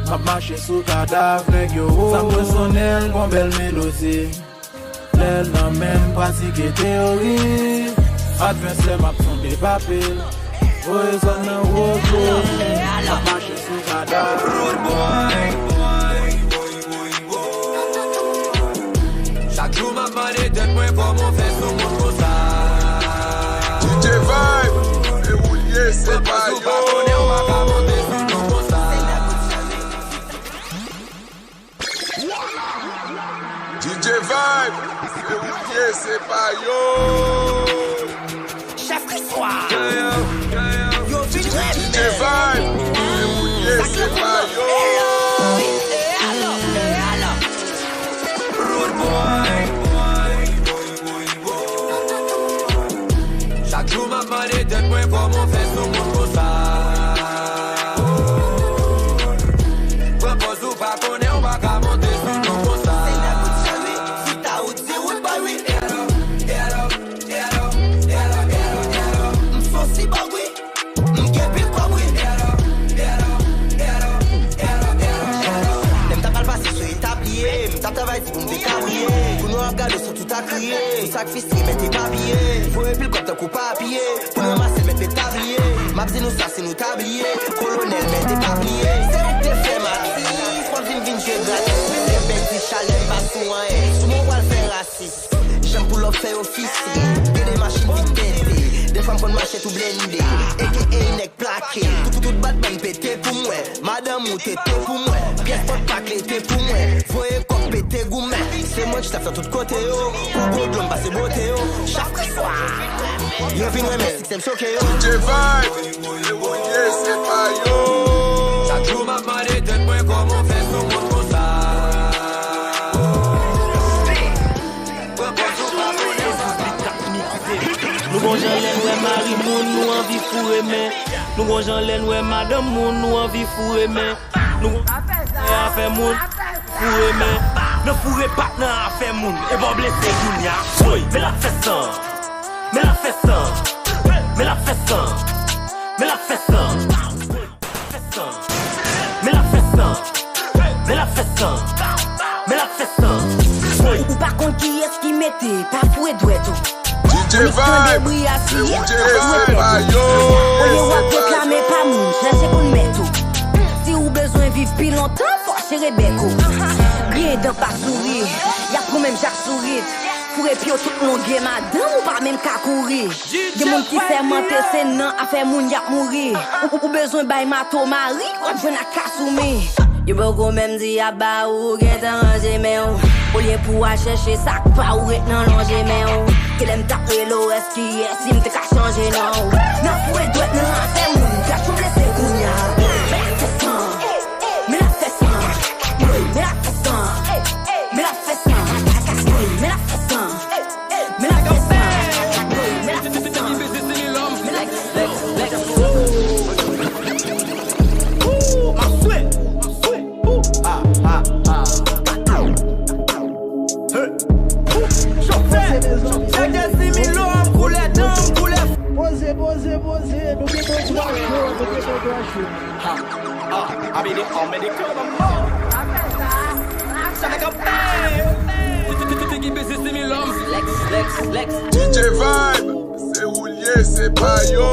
M ap mache sou kadav nèg yo. Zam mwen sonnen, l gon bèl melodi. Lè l nan men m pratike teyori. Advèsè m ap tonbe pa pil. Voye zòn nan wouj wouj. M ap mache sou kadav. Chak jou m ap mande tèt mwen kòman w fè sou moun konsa. D J Vibes, e ou l ye, se pa yo. Pran pòz ou pa konnen w pa ka monte sou nou konsa. D J Vibes, e ou l ye, se pa yo. Chèf Kriswa. Yo vin renmen. D J Vibes, e ou l ye, se pa yo. Rude boy. Chak jou m ap mande tèt mwen kòman w fè sou moun konsa. Pran pòz ou pa konnen w pa ka monte sou nou konsa. Se lè kout cheri, sou ta wout, se wout boy wi. M fò sibòg wi. M gen pil kòb wi. Lè m t ap al pase sou etabliye, m t ap travay di pou m te kabriye. Pou nou ap gade sou tout a kriye. Pou sa k fistre mete papiye. Voye pil kòb tankou papiye. Pou nou ranmase mete tabliye. M ap di nou sa si nou tabliye. Kolonèl mete tabliye. Se ou k te fè m atis. W ap vin vin jwe gratis. Mete bèl ti chalè m pa sou anyen. Sou mwen w pral fè rasis. Janm pou lòp fè yo fisi. Gen de machin vit tente. De fwa Fòn mache tou blende, A K A nèg plake. Tout, tout, tout batman pete pou mwen. Madanm ou tete pou mwen. Pyès pòt pa klete pou mwen. Voye kòb pete goumen. Se mwen ki tap nan tout kote yo. Pou gwo dlo m pase bote yo. Chak swa yo vin renmen siksè m choke yo. J Vibe, se ou ye, se pa yo. Chak jou m ap mande tèt mwen kòman fè sou moun konsa. Nou gon jan lè n wè mari moun, nou anvi foure men. Nou gon jan lè n wè madanm moun, nou anvi foure men. Nou gon jan lè afè moun, foure men. Nan foure pa t nan afè moun. E bon blese kounya. Woy, men l ap fè san. Men l ap fè san. Men l ap fè san. Men l ap fè san. Men l ap fè san. Men l ap fè san. Men l ap fè san. Ou pa konn kiyès ki mete pa foure dwèt ou. Ou nik tande bri a siye, pa foure tèt ou. Olye w ap reklame pa moun, chèche konn mèt ou. Si ou bezwen viv pi lontan, fò chire bèk ou. Griyen dan pa souri, y ap pran menm jak sourit. Foure pye w tout longe madanm ou pa menm ka kouri. Gen moun ki sèmante se nan afè moun y ap mouri. Ou, ou, ou bezwen bay mato mari, w ap jwenn ak Kasumi. Yo poko menm di y ap ba ou, ou gentan ranje men w. Olye pou w al chèche sa k pa ou, ret nan lonje men w. Kilè m t ap rele w, èske yè si m te ka chanje non w. Nan foure dwèt nan afè moun, gad jan w blese kounya. Men l ap fè san, men l ap fè san, men l ap fè san, men l ap fè san, men l ap fè san. Men la fè sa. Men la fè sa. Chofè, chofè, dèzimilo, koulè dan, koulè. Poze, poze, poze, nou gen bon twa jou, nou gen bon twa jou. Ha, ha, I be the homie, the club, I'm on. Sa fè kanpe. Tiki, tiki, tiki, bezi, simi, lòm. Lex, Lex, Lex. D J Vibe, se ou l ye, se pa yo.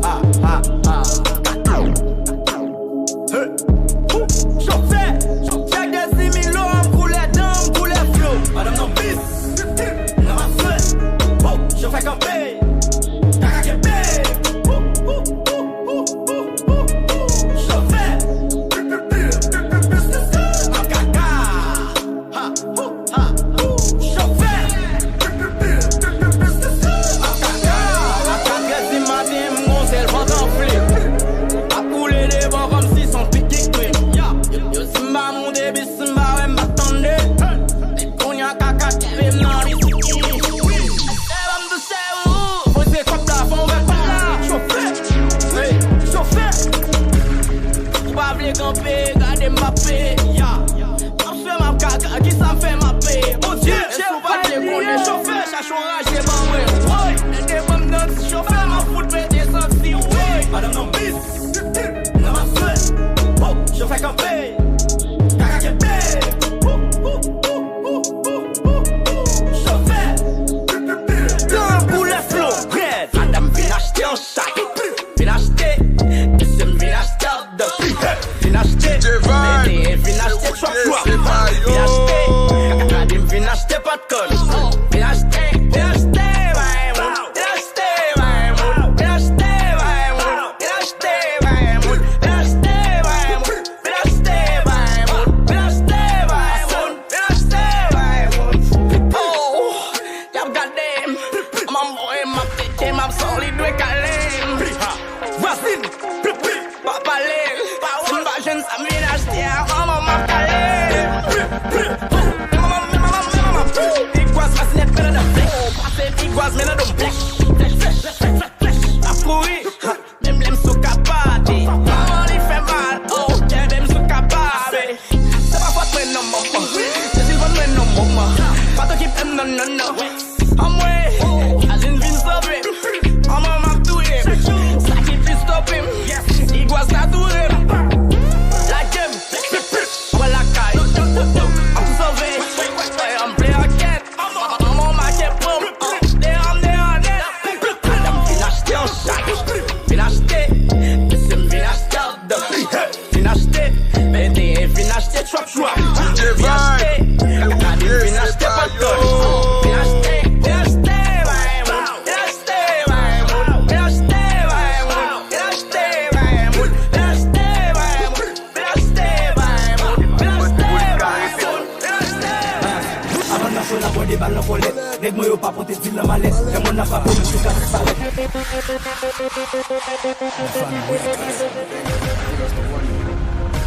Ha, ha, ha. Hey. Chofè, chofè, dezimilo, koulè dan, koulè flo. Madanm nan bis, nan maswen. Chofè kanpe, kaka kenbe. Chofè. Makaka. Ha, ha, chofè. Makaka. A katrè di maten, m gon sèl vant anfle. Ap koule devan kòmsi son pik ki kle. Yo, yo, si m pa moute bis, si m pa wè, m pa tande. Kounye a kaka kite m nan riski. Chè, ban m tou chè, ou. Poze kòb la, fè yon bèl kòb la. Chofè. Hey, chofè. Ou pa vle kanpe, gade m pa peye. Ya. M ap fè m ap kaka, kisa m fè m ap peye? Bondye, si w pa t vle konnen, chofè, chache yon raje ban mwen. Woy, lè devan m nan ti chofè, m ap fout pete santi, woy. Madanm nan bis, nan maswen. Chofè kanpe, kaka kenbe. Chofè, dan koulè flo, rèd. Madanm vin achte yon sak. Vin achte, mesye m vin achte andan. Vin achte, D J Vibe, mete, vin achte chòp chòp. Vin achte, gade m vin achte pòtkòn. Vin achte, vin achte, bay moun. Vin achte, bay moun. Vin achte, bay moun. Vin achte, bay moun. Vin achte, bay moun. Vin achte, bay moun. Vin achte, bay moun. Vin achte, bay moun. Oh, y ap gade m. Manman voye m ap teke m ap san li dwe kale m. Vwazin, pa pale. Si m pa jwenn sa m vin achte a, manman m ap kale. Manman, manman, manman, manman. Igwaz, masinèt, men nan flèch. Pase igwaz, men nan do m flèch. Flèch, flèch, flèch, flèch, flèch. Ap kouri. Menm lè m sou kapate. Manman li fè mal. Oh, kenbe m sou kapate. Se pa fòt mwen non, manman. Se silvan mwen non, manman. Pa t okipe m non, non, non. Anmwe, Aline vin sove m. Anmwe, m ap touye m. Sa ki pi stope m. Igwaz ka touye m. Lage m. Anba lakay. M ap tou sove. Anmwe, m ple ankèt. Anmwe, m make pran m. Deyò m, deyò nèt. Madanm vin achte yon sak. Vin achte. Mesye m vin achte andan. Vin achte, mete, vin achte chòp chòp. Vin achte, gade, vin achte pòtkòn. Vin achte, vin achte, bay moun. Vin achte, Bal nan kòlèt, nèg mwen yo pa pote dil nan malèt. Lè mòn nan frape w, menm si w ka disparèt.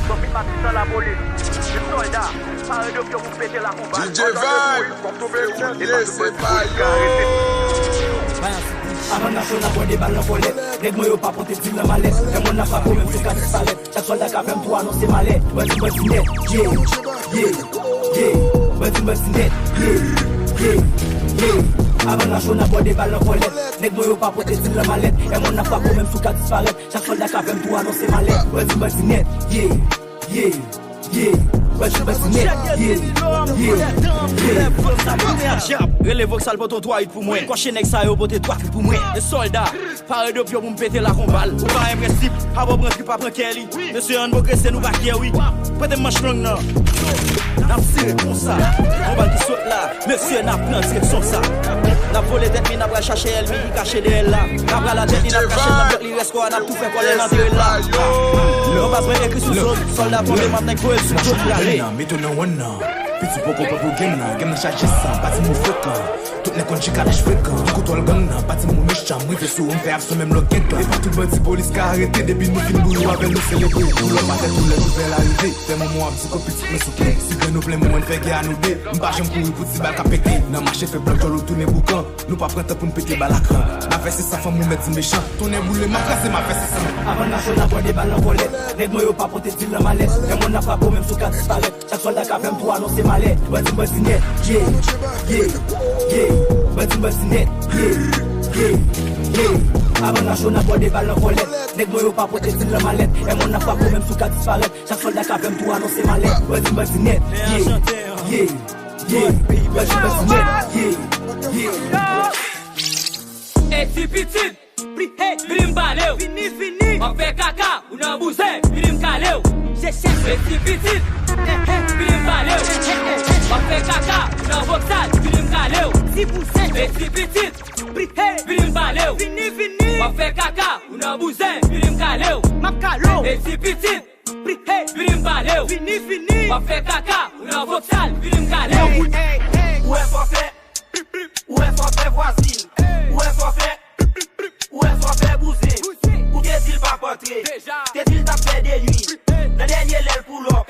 Sòfi Matisan lapolis, sòlda, pare de pye pou pete lakonba. D J Vibe, Fevriye se pa yo. Avan nasyon nan bòde bal nan kòlèt, nèg mwen yo pa pote dil nan malèt. Lè mòn nan frape w, menm si w ka disparèt. Chak sòlda k ap fè m tou anonse malè. Bandi, bandi nèt, yeah, yeah, yeah. Bandi, bandi nèt, yeah, yeah, yeah. Avan nasyon nan bòde bal nan kòlèt, nèg mwen yo pa pote dil nan malèt. Lè mòn nan frape w, menm si w ka disparèt. Chak sòlda k ap fè m tou anonse malè. Bandi, bandi nèt, yeah, yeah, yeah. Bandi, bandi nèt, yeah, yeah, yeah. Rele Voksal pote yon twa uit pou mwen. Kòche nèg sa yo pote twa uit pou mwen. E sòlda. Pare de pye pou m pete lakonba l. Ou pa gen prensip, pa pran trip, pa pran kè li. Mesye, ann pwogrese, nou pa kyè, wi. Prete m manch long nan. N ap tire konsa. Yon bal ki sot la. Mesye, n ap pran direksyon sa. N ap vole tèt li, n ap pral chache ènmi ki kache dèyè l la. N ap pral atè li, n ap kache l nan blòk li, rès kò a, n ap tou fè kòlè nan antere l la. Nan baz mwen ekri sou zòn, sòlda tonbe, m ap nèk voye l sou do prale. Mete w nan wonn nan. Piti poko pran pou game nan, game nan chaje san, pati mou frekan. Tout nèg konn chika lèch frekan. Kontwòl gang nan, pati mou mechan, m rive sou ou, m fè aksyon menm lè w gen gang. E pa tout bandi polis ka arete, depi nou fin boure avè l, nou selebre. Boulòp atè, koulè nouvèl arive. Fè moman ap di ko pitit mwen souple. Si grenn nou plen, mwen fè gè a nou de. M pa janm kouri pou ti bal ka pete. Nan mache fè blòk djòl ou tounen boukan. Nou pa pran tan pou n pete bal a kran. N a fè se sa fanm ou mèt di mechan. Tonnè boule, m ap kraze, m a fè se sa. Avan nasyon nan bòde bal nan kòlèt. Nèg mwen yo pa pote dil nan malèt. Lè mòn nan frape w, menm si w ka disparèt. Chak sòlda k ap fè m tou anonse malè. Bandi, bandi nèt, yeah, yeah, yeah. Bandi, bandi nèt, yeah, yeah, yeah. Avan nasyon nan bòde bal nan kòlèt. Nèg mwen yo pa pote dil nan malèt. Lè mòn nan frape w, menm si w ka disparèt. Chak sòlda k ap fè m tou anonse malè. Bandi, bandi nèt, yeah, yeah, yeah. Bandi, bandi nèt, yeah, yeah. Eti pitit, vini m pale w. Vini, vini. W ap fè kaka, ou nan bouzen, vini m kale w. Eti pitit, vini m pale w. W ap fè kaka, ou nan Voksal, vini m kale w. Eti pitit, vini m pale w. Vini, vini. W ap fè kaka, ou nan bouzen, vini m kale w. M ap kale w. Eti pitit, vini m pale w. Vini, vini. W ap fè kaka, ou nan Voksal, vini m kale w. Ou wè fòfè, ou wè fòfè vwazin, ou wè fòfè, ou wè fòfè bouzen. Ou te di l p ap antre, te di l t ap fè de nwi. Nan dènye lè l pull up,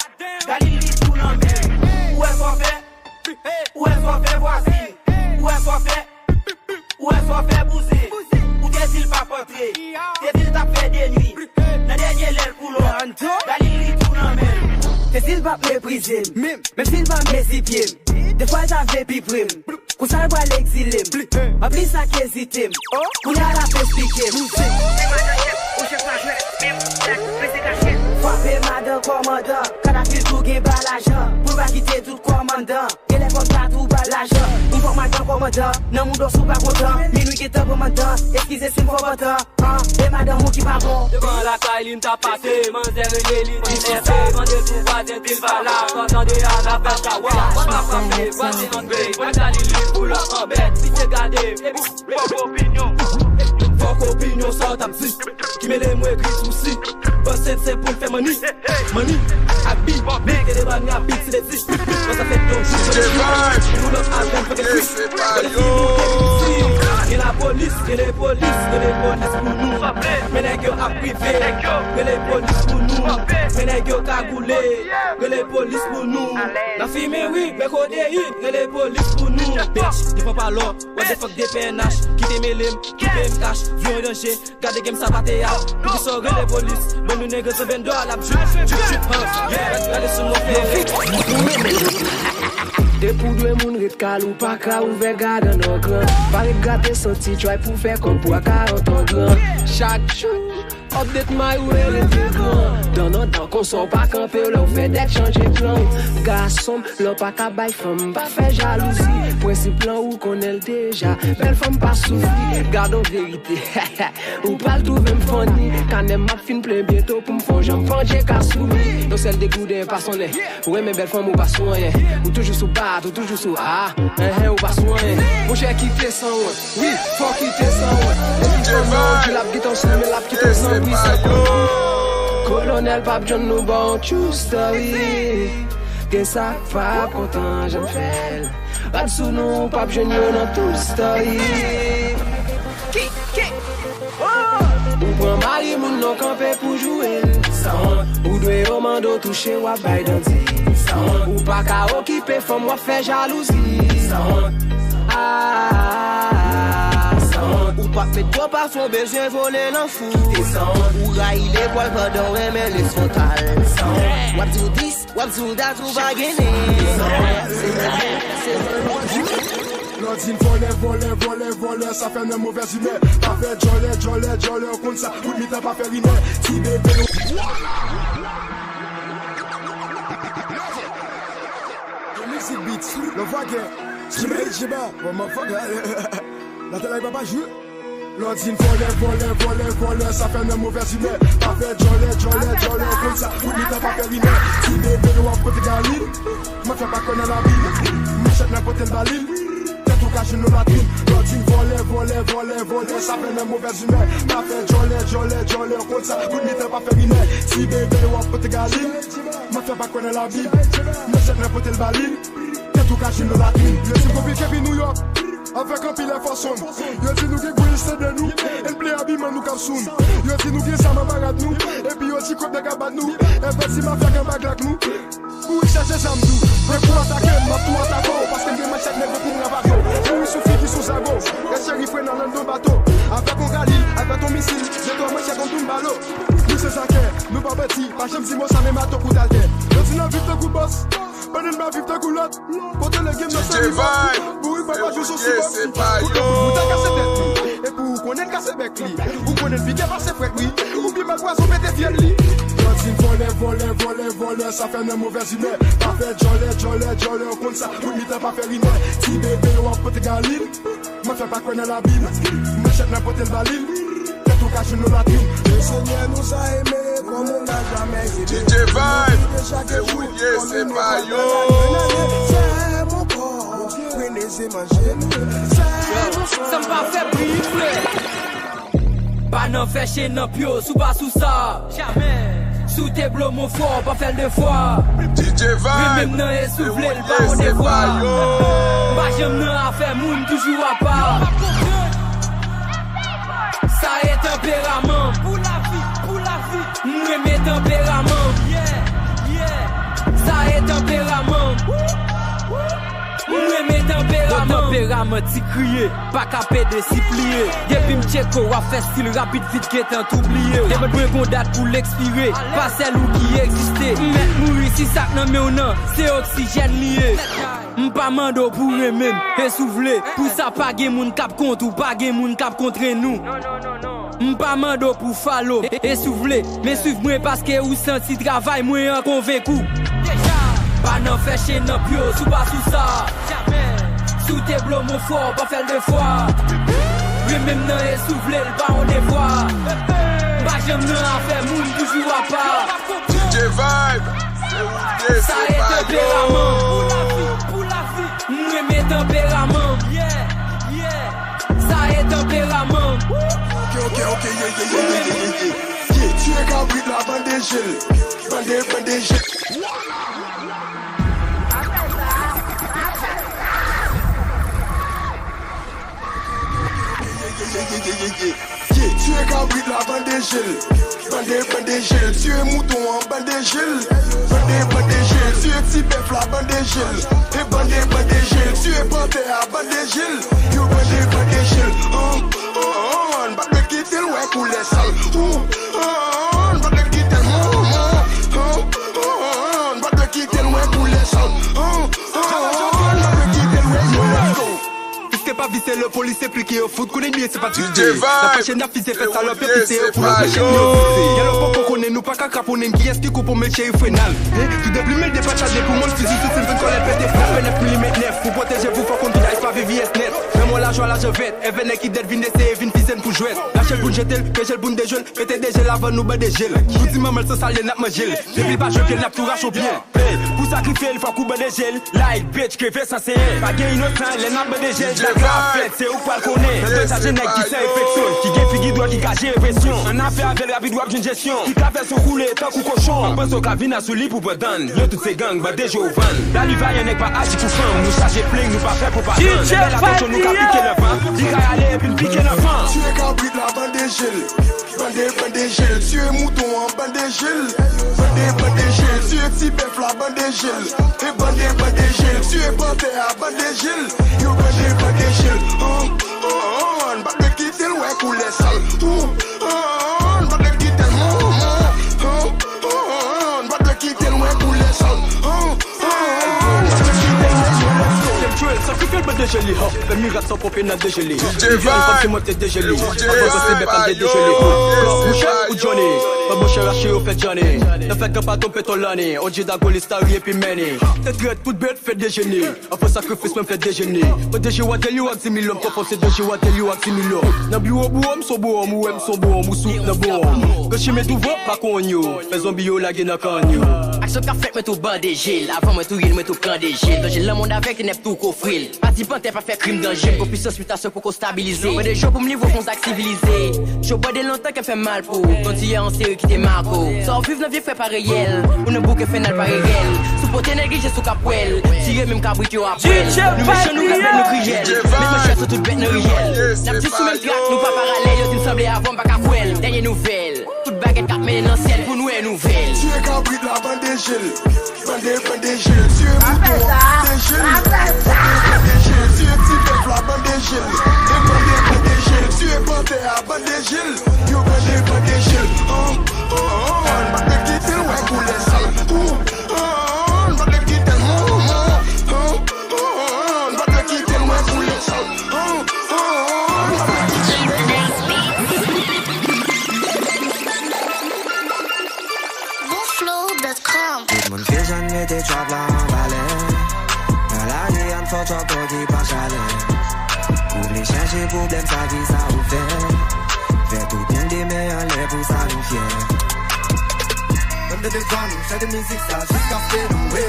Galil li tou nan men l. Ou wè fòfè, ou wè fòfè vwazin, ou wè fòfè, ou wè fòfè bouzen. Ou te di l p ap antre, te di l t ap fè de nwi. Nan dènye lè l pull up, Galil li tou nan men l. Te di l p ap meprize m, menm si l pa mezi pye m. Defwa l ta vle pi pre m. Konsa l pral egzile m. Anplis sa k ezite m. Kounye a l ap esplike m. Frape madan kòmandan. Kadafil tou gen bal lajan. Pou l pa kite tout kòmandan. Genlè fòk ta tou ba l lajan. Ou fòk madan kòmandan. Nan mouda w si w pa kontan. Minwi gentan pran mandan. Eskize si m fò pantan. An, e madanm ou ki pa bon. Devan lakay li m t ap pase, manzè rele li di mèsi. Mande l pou vwazen di l pa la, san tande a n ap fè chawa. Papa frape, vwazen antre, mwen ta li li pou lòt anbèt. Misye gade, epi fòk opinyon. Fòk opinyon sa w t ap di. Ki mele m egri sousi. Panse se pou l fè manni. Manni ak bi, big e devan ni a big, se de di. Panse fèt yon jou, pou lòt avè m fè kwi. Gen lapolis, gen lepolis, gen lepolis pou nou. Men nèg yo ap rive, gen lepolis pou nou. Men nèg yo kagoule, gen lepolis pou nou. N ap fimen wi, men kodeyin, gen lepolis pou nou. Bitch, devan pa lò, what the fuck de P N H, kite mele m, kite m kach, vi an danje. Gade game sa pa teyat. Poukisa w rele polis? Bon nou nèg se vennde a l ap jip, jip, jip, han. Yeah, gade sou mwen fè. Depi w dwe moun ret kal ou pa ka ouvè gad an gran. Pa ret grate santi try pou fè kòb pou a karant an gran. Chak jou, update may ou e rete gran. Dan nan dan konsa w pa kanpe lè w fè dèk chanje plan. Gason m, lè w pa ka bay fanm, pa fè jalouzi. Prensip lan ou konnen l deja. Bèl fanm pa soufri. Gad on verite. Ou pral twouve m funny. Kanè m ap fin plen byento pou m fè w jan m fè w J K sou li. Yon sèl degouden pa sonnen. Ou renmen bèl fanm ou pa sou anyen. Ou toujou sou bat, ou toujou sou a. Enhen, ou pa sou anyen. Monchè kite sanwont. Wi, fò kite sanwont. Epi fanm nan ou di l ap kite w sou men l ap kite w san pri sanwont. Kolonèl p ap jwenn nou ba w true story. Gen sa k pa kontan, janm fè l. Rad sou nou, ou p ap jwenn yo nan tout story. Ki, ki, oh! Ou pran mari moun nan kanpe pou joure l. Sanwont, ou dwe yo mande w touche, w ap bay dandi. Sanwont, ou pa ka okipe fanm, w ap fè jalouzi. Sanwont, ah, sanwont. Ou p ap met gwo pafon, bezwen vole nan foul. Kite sanwont. Ou rayi lepòl pandan w renmen lespwontal. Sanwont. W ap di w dis, w ap di w dat, ou pa gen nen. Lòdin vòlè, vòlè, vòlè, vòlè, sa fè nan movèz imè. Pa fè djòlè, djòlè, djòlè, ou konn sa. Bout mitan pa fè rimè. Ti bebe. Mizik beat, le vagè. Jimmy Jiba, bon, motherfucker. Nathalie Papa Jou. Lòdin vòlè, vòlè, vòlè, vòlè, sa fè nan movèz imè. Pa fè djòlè, djòlè, djòlè, konn sa. Bout mitan pa fè rimè. Ti bebe, w ap pote galil. Mafya pa kwè nan labil. Manchèt nan pote l balil. Tèt ou ka jwenn nan latrin. Lòdin vòlè, vòlè, vòlè, vòlè, sa fè nan movèz imè. Pa fè djòlè, djòlè, djòlè, konn sa. Bout mitan pa fè rimè. Ti bebe, w ap pote galil. Mafya pa kwè nan labil. Manchèt nan pote l balil. Tèt ou ka jwenn nan latrin. Yo di m konplike pi Nouyòk. Avèk anpil èfò sonn. Yo di nou gen gwo estanda nou. E n ple abiman nou k ap sonn. Yo di nou gen zam anba rad nou. Epi yo di kòb nèg ap bat nou. Enfèti mafya k anba glak nou. Kouri chèche zam tou. Lè pou atake m, m ap tou atake w. Paske m gen manchèt nèg pou m ravaje w. Kouri sou figi sou zago. Rès cheri frenan nan don bato. Avèk yon galil, avèk yon misil. De twa manchèt yon doum balo. Nou se zakè, nou pa manti. Pa janm di mo sa men mato kout atè. Yo di n ap viv tankou bòs. Pandan n pa viv tankou lòt. Kote le game nan se rival. Bouri papa jou sou sipòt. Ou tankou bout a kase tèt li. Epi ou konnen l kase bèk li. Ou konnen l pike pase frèt li. Ou byen mal pwazon pete fyèl li. Lòdin vòlè, vòlè, vòlè, vòlè, sa fè nan movèz imè. Pa fè djòlè, djòlè, djòlè, ou konn sa. Bout mitan pa fè rimè. Ti bebe, w ap pote galil. Mafya pa kwè nan labil. Manchèt nan pote l balil. Tèt ou ka jwenn nan latrin. Le Senyè nous a aimés comme on n'a jamais aimé. D J Vibes, se ou ye, se pa yo. Fè mon kò, preneze manje nou. Sa m pa fè pri vle. Pa nan fè chen nan pye w, si w pa sou sa. Jamè. Si w te blo mon fò, pa fè l de fwa. D J Vibes, renmen m nan e si w vle l pa yon devwa. M pa janm nan afè moun, toujou apa. Sa e tanperaman m. Pou lavi, pou lavi. M renmen tanperaman m. Yeah, yeah. Sa e tanperaman m. M renmen tanperaman m. Bon tanperaman ti kriye, pa ka pede sipliye. Depi m tcheke w ap fè stil rapid vit gentan tou bliye. Demann mwen gon dat pou l ekspire, pa sèl ou ki egziste. M mèt mouri si sa k nan men w nan, se oksijèn li ye. M pa mande w pou renmen m, e si w vle. Pou sa pa gen moun k ap kont ou, pa gen moun k ap kontre nou. M pa mande w pou follow, e si w vle. Men swiv mwen paske ou santi travay mwen an konvenk ou. Pa nan fè chen nan pye w, si w pa sou sa. Si w te blo mon fò, pa fè l de fwa. Renmen m nan e si w vle l pa yon devwa. M pa janm nan afè moun, toujou apa. D J Vibes, se ou ye, se pa yo. Sa e tanperaman m. Pou lavi, pou lavi. M renmen tanperaman m. Yeah, yeah. Sa e tanperaman m. Ok, ok, ok, yeah, yeah, yeah, yeah, yeah, yeah, yeah. Yeah, tiye kabrit la, bande je l. Bande, bande je l. Yeah, yeah, yeah, yeah, yeah, yeah, yeah. Yeah, tiye kabrit la, bande je l. Bande, bande je l. Tiye mouton an, bande je l. Bande, bande je l. Tiye ti bèf la, bande je l. E bande, bande je l. Tiye pantè a, bande je l. Yo, bande, bande je l. An, an, an, n pa dwe kite l wè koulè sa l. Ou, an, an, n pa dwe kite l. An, an, an, an, n pa dwe kite l wè koulè sa l. An, an, an, n pa dwe kite l wè. Yo, let's go. Vise pa vise, le polis se pli ke yo fout. Kounye nou ye se pa D J Vibes, n ap mache, n ap fize, fè salòp yo pise, yo pou yo pèche nou yo pise. Gen lè w poko konnen nou pa ka kraponnen, kiyès ki kou pou met cheri frenal. Tou deplimen, depatade pou mòn fizi sou sim fin kòlèt pete. Nèf e nèf milimèt nèf pou pwoteje, pou fò konn tout ice pa V V S nèt. Menm w la Chwa lajan vèt, èvè nèg ki dèd vin eseye vin fizè n pou jwèt. Rache l pou n jete l, peche l pou n dejwe l, mete deje l avan nou bande je l. Nou di manman l san salye n ap manje l. Depi l pa jwe pye l, n ap tou rache w pye l. Hey, pou sakrifye l, fòk ou bande je l. Like, bitch, kreve san senyen. Pa gen inosan, lè n ap bande je l. Sa grav fèt, se ou k pral konnen. Tèt chaje nèg ki san enfeksyon, ki gen figi dwòl, ki ka jere presyon. Ann afè avè l, rapid w ap jwenn jesyon. Ki ka fè son koule tankou kochon. Panse w ka vin asou li pou pran dann. Yo tout se gang, bande je w vann. Dali vayan nèg pa aji pou fanm. Nou chaje pling, nou pa fè pwopagann. Lè la kochon, nou ka pike nan van. Li ka rale epi n pike nan van. Tiye kabrit la, bande je l. Bande, bande je l. Tiye mouton an, bande je l. Bande, bande je l. Tiye ti bèf la, bande je l. E bande, bande je l. Tiye pantè a, bande je l. Yo bande, bande je l. An, an, an, n pa dwe kite l wè koulè sal. Ou, an, an, n pa dwe kite l mò, mò. An, an, an, n pa dwe kite l wè koulè sal. An, an, an, n pa dwe kite l wè koulè sal. Sakrifye l, bande je li, ha. Fè mirak san pwòp e n ap dejele. Vyan kòmsi mwen te dejele. Avan panse bèk an te dejele. Mouche ou Johnny. Mwen mouche rache yo fè Johnny. Nan fèt gran pa tonbe ton lane. O G Dago, Listari epi Manny. Te trèt tout bèt fè dejene. Avan sakrifis mwen fè dejene. Mwen deje w a dèyè w ak di mil lòm. Konfòm se deje w a dèyè w ak di mil lòm. Nan biwo bouwòm, son bouwòm, ou wè m son bouwòm, ou sou nan bouwòm. Gran chimen douvan, pa konn yo. Fè zonbi yo lage nan kan yo. Aksyon k ap fèt, mwen tou bande je l. Avan mwen touye l, mwen tou kande je l. Danje lanmond avèk tenèb tou kofre l. Pati pantè pa fè krim danje. Gwo pisans mitasyon poko stabilize. Mwen de jou pou m livre w kon zak sivilize. Jou bande lontan kè fè mal pou ou. Ton tiyè an seri kite make w. Sa w viv nan vye frè pa reyèl. Ou nan bouk enfènal pa reyèl. Si w pote neglijans ou ka pwèl. Tire menm kabrit yo ap pwèl. Nou mechan, nou rèbèl, nou kriyèl. Met manchèt sou tout bèt nan riyèl. N ap di sou menm trak, nou pa paralèl. Yo di n sanble avan, m pa ka kwè l. Dènye nouvèl. Tout bagèt k ap mennen nan syèl pou n wè nouvèl. Tiye kabrit la, bande je l. Bande, bande je l. Tiye mouton an, bande je l. Bande, bande je l. Tiye ti bèf la, bande je l. E bande, bande je l. Tiye pantè a, bande je l. Yo bande, bande je l. An, an, an, an, n pa dwe kite l wè koulè sal. Ou, an, an, n pa dwe kite l mò, mò. An, an, an, n pa dwe kite l wè koulè sal. An, an, an, n pa dwe kite l wè koulè sal. Tout moun fizan mete trap la an valè. Nan lari a n fè trap pou ki pa chalè. Ou vle chèche pwoblèm sa ki sa ou fè. Fè tout moun demen anlè pou sa nou fyè. Ban m tande vwa nou, chante mizik sa jiskaske nou wè.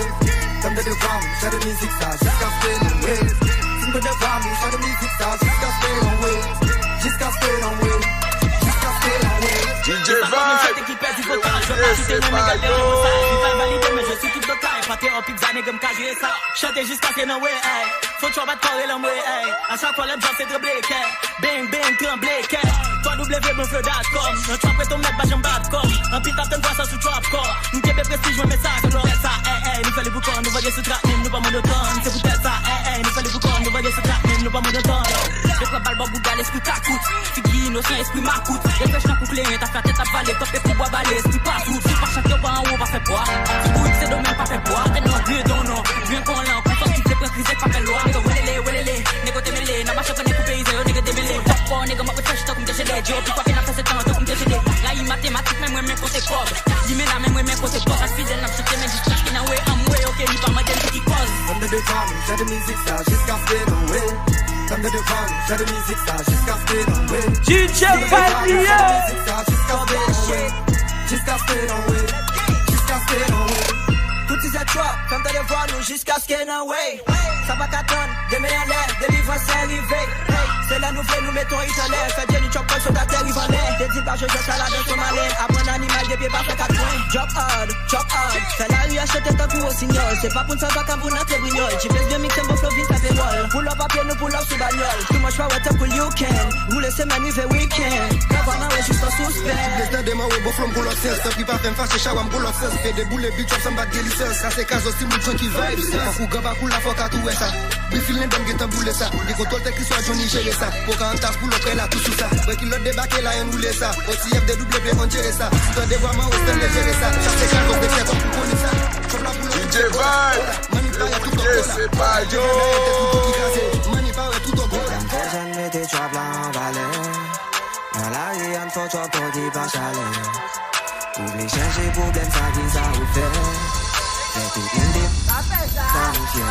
Ban m tande vwa nou, chante mizik sa jiskaske nou wè. Si m tande vwa nou, chante mizik sa jiskaske nou wè. Jiskaske nou wè. Jiskaske nou wè. D J Vibe. Pèdi vokal, jwè pa site mwen, men gade yon mesaj. Li pa valide, men je suis tout local. Pate an pizza, nèg m ka jere sa. Chante jiskaske nan we, ey. Fò tchwa bat kò rele m we, ey. A chak fwa lè m drop se tranble kè. Bang, bang, tranble kè. W W W point flow dot com. Nan trap reto mèt pa janm bat kò. Anpil t ap tann vwa sa sou trap kò. M kenbe prestij mwen, men sa klò. Fè sa, ey, ey, nou fè li pou kò. Nou vage sou trap, menm nou pa monotòn. Se poutèt sa, ey, ey, nou fè li pou kò. Nou vage sou trap, menm nou pa monotòn. Yo pran bal bò bouda, lespri kakout. Figi inosan, espri makout. Refrèch tankou kleren, ta fè tèt ap vale. Kanpe kou bwa bale, espri pa fout. Si w pa chante, w pa anwo, w pa fè bwa. Si bourik se domèn, pa fè bwa. Tèt nwa, griyen don non. Griyen kon lankou, fòk ki vle pran krize, pa fè lwa. Nèg welele, welele, nèg te mele. N ap mache pran nèg pou peyizan, yo nèg demele. Tap fò, nèg m ap refrèch tankou m te jede. Djo, pi kwape n ap fè se tan, tankou m te jede. Rayi matematik, men mwen, men konte kòb. Li men la, men mwen, men konte kòb. Ak fidèl, n ap chante, men jiskaske nan we, anmwe, oke, li pa mande m pou ki kòz. Ban m tande vwa nou, chante mizik sa, jiskaske nou we. Ban m tande vwa nou, chante mizik sa, jiskaske nou we. D J Fabio. Chante mizik sa, jiskaske nou we. Jiskaske nou we. Jiskaske nou we. Tout ti zè trap, ban m tande vwa nou, jiskaske nou we. Sa pa ka tann, demen anlè, delivrans sa rive. Hey, se lè nou vle, nou mete yon it anlè. Fè Jenny Chop kòl sot atè rive anlè. Te di pa Joseph sa ladan son malè. Aprann animal de pye pa fè kat pwen. Drop hard, drop hard. Fè lari a chante tankou wosinyòl. Se pa pou n fè vakabon nan te brinyòl. G P S de mix, tempo flow vin fè pewòl. Pull up a pye nou pull up sou banyòl. Too much power tankou Liu Kang. Roule semèn rive weekend. Nan vwa nan we jis an sispann. Ti blez tande m an we bon flow m pou lòt sèns. Tanpri pa fè m fache, chawa m pou lòt sèns. Fede boule beat trap san bat gen lisans. Sa se kaz osi moun jan ki vibes. Fòk ou gran pa kou la fòk a tou wè sa. Bifil nen banm gentan boule sa. Gen kontwòl tèt ki swa Johnny jere sa. Poka an tas pou lòt prè la tou sou sa. Wè ki lòt debake la, ann woule sa. O T F D W ann jere sa. Si tande vwa man wè Stanley jere sa. Sa se kaz de kè fòk ou konnen sa. Trap la pou lòt D J Vibes. Mani pa wè tout an kola. Mani pa wè tout an kola. Fè jèn mete trap la an valè. Nan lari a n fè trap pou ki pa chalè. Ou vle chèche pwoblèm sa ki sa ou fè. Fè tout moun de sa nou fyè.